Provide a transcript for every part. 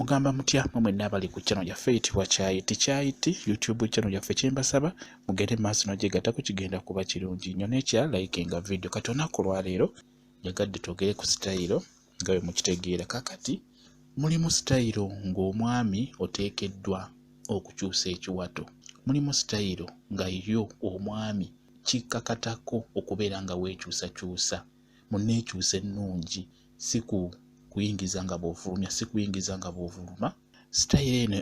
Mugamba mutya mwe mwenna abali ku channel yaffe eyitibwa Kyayiti Kyayiti YouTube channel yaffe, kyembasaba mugende maaso nogyegattako, kigenda kuba kirungi nnyo. N'ekirala, likinga video. Kati olunaku olwaleero njagadde twogere ku sitayiro nga bwe mukitegeera. Kakati mulimu sitayiro ng'omwami oteekeddwa okukyusa ekiwato, mulimu sitayiro nga yo omwami kikkakatako okubeera nga weekyusakyusa mu nneekyusa ennungi, si ku kuyingiza nga bw'ofulumya, si kuyingiza nga bw'ovuluma. Sitayiro eno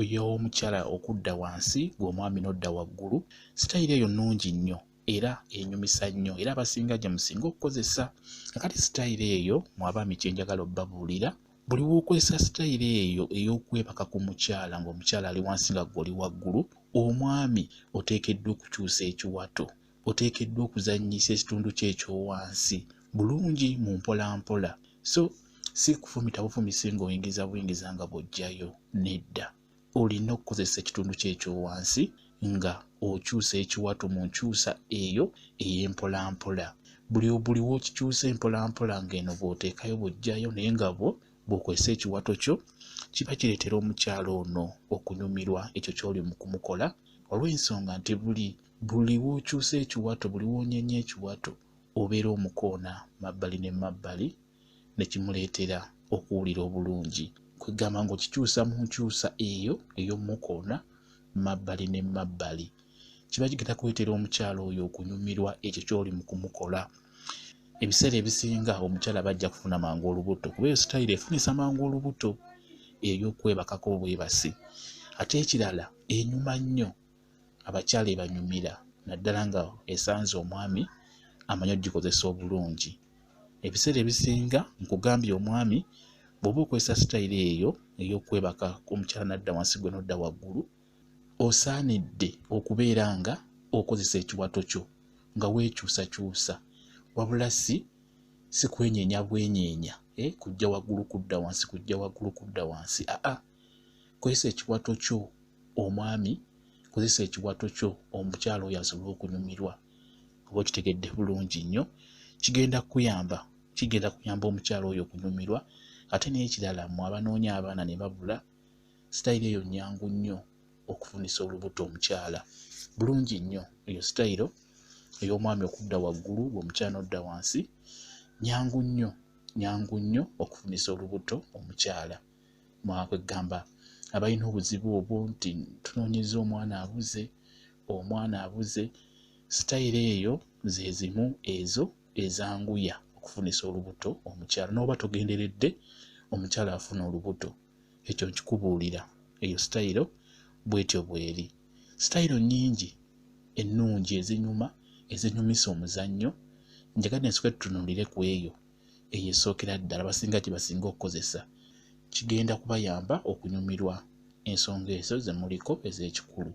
ey'omukyala okudda wansi gw'omwami n'odda waggulu, sitayiro eyo nnungi nnyo era enyumisa nnyo, era abasinga gye musinga okukozesa. Kakati sitayiro eyo, mu abaami, kyenjagala obbabuulira, buli w'okozesa sitayiro eyo ey'okwebaka ku mukyala ng'omukyala ali wansi nga ggwe oli waggulu, omwami oteekeddwa okukyusa ekiwato, oteekeddwa okuzannyisa ekitundu kye ekyowansi bulungi mu mpolampola. So si kufumita bufumisi ng'oyingiza buyingiza nga bw'oggyayo, nedda. Olina okukozesa ekitundu kye ekyowansi nga okyusa ekiwato mu nkyusa eyo ey'empolampola. Buli w'okikyusa empolampola ng'eno bw'oteekayo bw'oggyayo, naye nga bwo bw'okozesa ekiwato kyo, kiba kireetera omukyala ono okunyumirwa ekyo ky'oli mu kumukola, olw'ensonga nti buli w'okyusa ekiwato, buli w'onyeenya ekiwato, obeera omukoona mabbali ne mabbali, ne kimuleetera okuwulira obulungi. Kwegamba ng'okikyusa mu nkyusa eyo ey'omukoona mabbali ne mabbali, kiba kigenda kuleetera omukyala oyo okunyumirwa ekyo ky'oli mu kumukola. Ebiseera ebisinga omukyala bajja kufuna mangu olubuto, kuba eyo sitayiro efunisa mangu olubuto ey'okwebakako obwebasi. Ate ekirala, enyuma nnyo, abakyala ebanyumira, naddala nga esanze omwami amanyi ogikozesa obulungi. Ebiseera ebisinga nkugambye, omwami bw'oba okozesa sitayiro eyo ey'okwebaka omukyala n'adda wansi gwe n'odda waggulu, osaanidde okubeera nga okozesa ekiwato kyo nga weekyusakyusa, wabula si kwenyeenya bwenyeenya, kujja waggulu kudda wansi, kujja waggulu kudda wansi. Aa, kozesa ekiwato kyo omwami, kozesa ekiwato kyo omukyala oyo asobole okunyumirwa. Oba okitegedde bulungi nnyo, kigenda kukuyamba, kigenda kuyamba omukyala oyo okunyumirwa. Ate n'ekirala, mmwe abanoonya abaana ne babula, sitayiro eyo nnyangu nnyo okufunisa olubuto omukyala bulungi nnyo. Eyo sitayiro ey'omwami okudda waggulu ng'omukyala n'odda wansi nyangu nnyo, nyangu nnyo okufunisa olubuto omukyala. Mwakwegamba abalina obuzibu obwo nti tunoonyeza omwana abuze, omwana abuze, sitayiro eyo ze zimu ezo ezanguya okufunisa olubuto omukyala. N'oba togenderedde, omukyala afuna olubuto, ekyo nkikubuulira. Eyo sitayiro bwetyo bweri. Sitayiro nnyingi ennungi ezinyuma, ezinyumisa omuzannyo. Njagadde nsooke tutunuulire ku eyo eyo esookera ddala abasinga gye basinga okukozesa. Kigenda kubayamba okunyumirwa ensonga ezo ze muliko ez'ekikulu.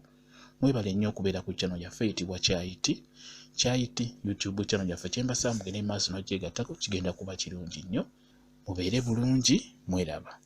Mwebale nnyo okubeera ku channel yaffe eyitibwa Kyayiti Kyayiti YouTube channel yaffe. Kyembasaba mugende maaso n'ogyegattako, kigenda kuba kirungi nnyo. Mubeere bulungi, mweraba.